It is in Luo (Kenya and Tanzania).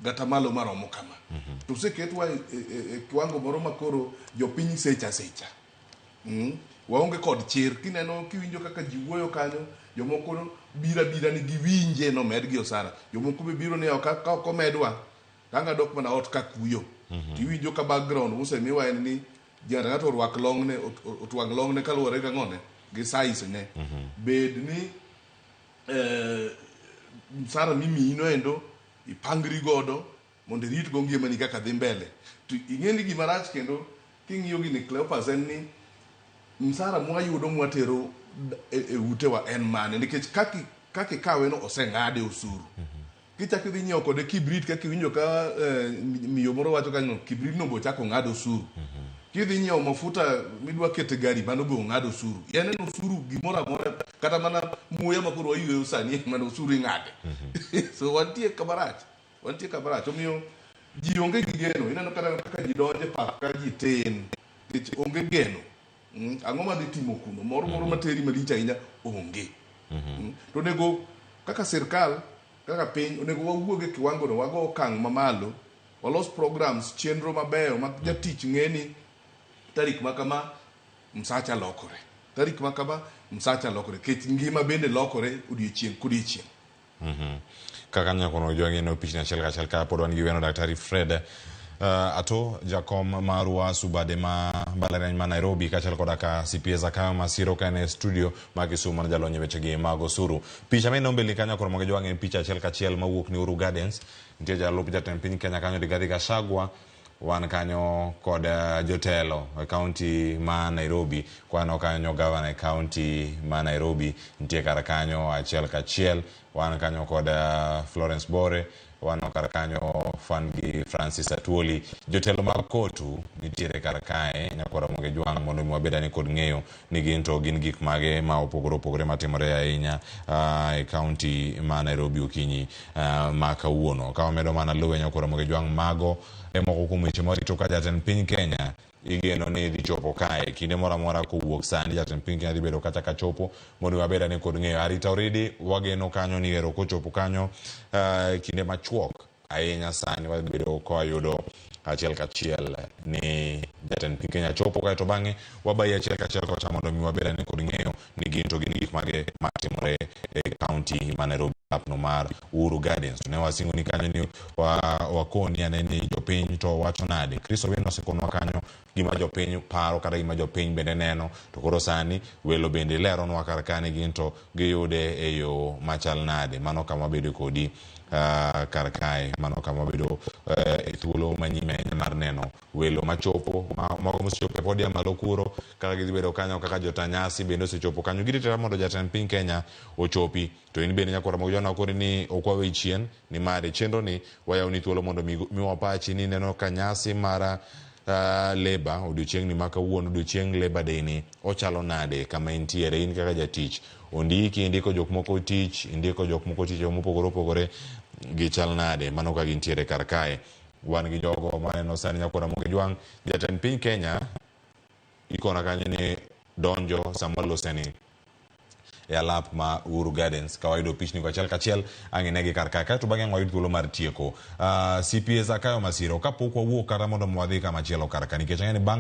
gatamalo maromo kama. To oseketwa e kiwango moro ma koro jopiny secha secha. Waonge kod chir. Kineno kiwinjo kaka ji wuoyo kanyo, jomoko biro abira ni giwinje nomedgi osara. Jomoko be biro ni ok ka ok omedwa, ang' adok mana ot ka kuyo. Tiwinjo ka background mosemiwa en ni ng'ato ng'ato orwak longne, otwang' longne kaluwore gi ang'one, gi size ne. Bed ni msara mimiyi no endo ipangri godo mondo irit go ngimani kaka dhi mbele. To ing'e ni gima rach kendo king'iyo gini Cleopas en ni msara mwayudo mwatero e utewa en mane nikech kaka ikawe no oseng'ade osuru. Kichako idhi nyiewo kode kibrit kaka iwinjo ka miyo moro wacho kanyo kibrit no be ochako ong'ad osuru. Kidhi nyiewo mafuta midwa keto e gari mano be ong'ad osuru. En en osuru gimoro amora kata mana muya ma koro wayueyo sani mana osuru ing'ade. So wantie kama rach. Wantie kama rach. Omiyo ji onge gi geno. Ineno kata kaka ji donjo e pap ka ji tin. Nikech onge geno. Ang'o madhi timo kuno? Moro moro materi malich ahinya onge. To onego kaka sirkal, kaka piny, onego wawuog e kiwango no, wago okang' mamalo, walos programs, chenro mabeyo ma jatich ng'e ni tarik ma kama msacha lokore. Tarik ma kama msacha lokore. Nikech ngima bende lokore odiochieng' kodiochieng'. Kaka nyakono jwang'e no pichni achiel kachiel ka pod wan gi weno Daktari Fred Ato jakom mar UASU bade ma mbalariany ma Nairobi kaachiel koda ka CPA Zakayo Masiro ka en e studio ma Kisumu mana jalony e wechegi mag osuru. Picha mineno mbele kanyo koro mondo jwang'e en picha achiel kachiel mawuok ni Uhuru Gardens. Nitie jalup jatend piny Kenya kanyo Rigathi Gachagua wan kanyo kod jotelo e kaunti ma Nairobi kwaneno kanyo gavana e kaunti ma Nairobi nitie kar kanyo achiel kachiel wan kanyo kod Florence Bore waneno kar kanyo fan gi Francis Atwoli jotelo mag kotu nitiere kar kae nyakwar Ramogi Jwang' mondo mi wabed ane kod ng'eyo ni gin to gin gik mage ma opogore opogore matimore ahinya e kaunti ma Nairobi okinyi ma kawuono. Ka wamedo mana luwe nyakwar Ramogi Jwang' mago e moko kuom weche marito ka jatend piny Kenya igeno ni dhi chopo kae kinde moro amora kowuok sani jatend piny Kenya dhi bedo kata ka chopo mondo wabed ane kod ng'eyo. Arita oridi wageno kanyo ni ero kochopo kanyo kinde machuok ahinya sani wadhi bedo ka wayudo achiel kachiel ni jatend piny Kenya chopo kaeto bang'e wabayi achiel kachiel kocha mondo mi wabed ane kod ng'eyo ni gin to gin gik mage matimore e kaunti ma Nairobi apno mar Uhuru Gardens. To ne wasingo ni kanyo ni wakoni ane ni jopiny to wacho nade. Chris Owino osekonwa kanyo gima jopiny paro kata gima jopiny bende neno to koro sani welo bende leronwa kar ka ni gin to giyude e yo machal nade. Mano kama wabedo kodi kar kae mano kama wabedo e thuolo manyime ahinya mar neno welo machopo moko mosechopo e podium malo kuro kaka gidhi bedo kanyo kaka jota nyasi bende osechopo kanyo giritore mondo jatend piny Kenya ochopi to in bende nyakwara mag jona kori ni ok waweyi chien nimar e chenro ni wayawoni thuolo mondo miwa pachi ni ineno ka nyasi mar Labour odiochieng'ni ma kawuono odiochieng' Labour Day ni ochalo nade kama intiere in kaka jatich ondiki indiko jok moko tich indiko jok moko tich mopogore opogore gichal nade mano ka gintiere kar kae wan gi jogo maneno sani nyakwara Ramogi Jwang' jatend piny Kenya ikona kanyo ni donjo sama waloseni e alap ma Uhuru Gardens ka wayudo pichni go achiel kachiel ang' inegi kar kae kaeto bang'e ang' wayud thuolo mar tieko. CPA Zakayo Masiro kapok wawuok kata mondo wadhi kama chielo kar ka nikech ang'e ni bang'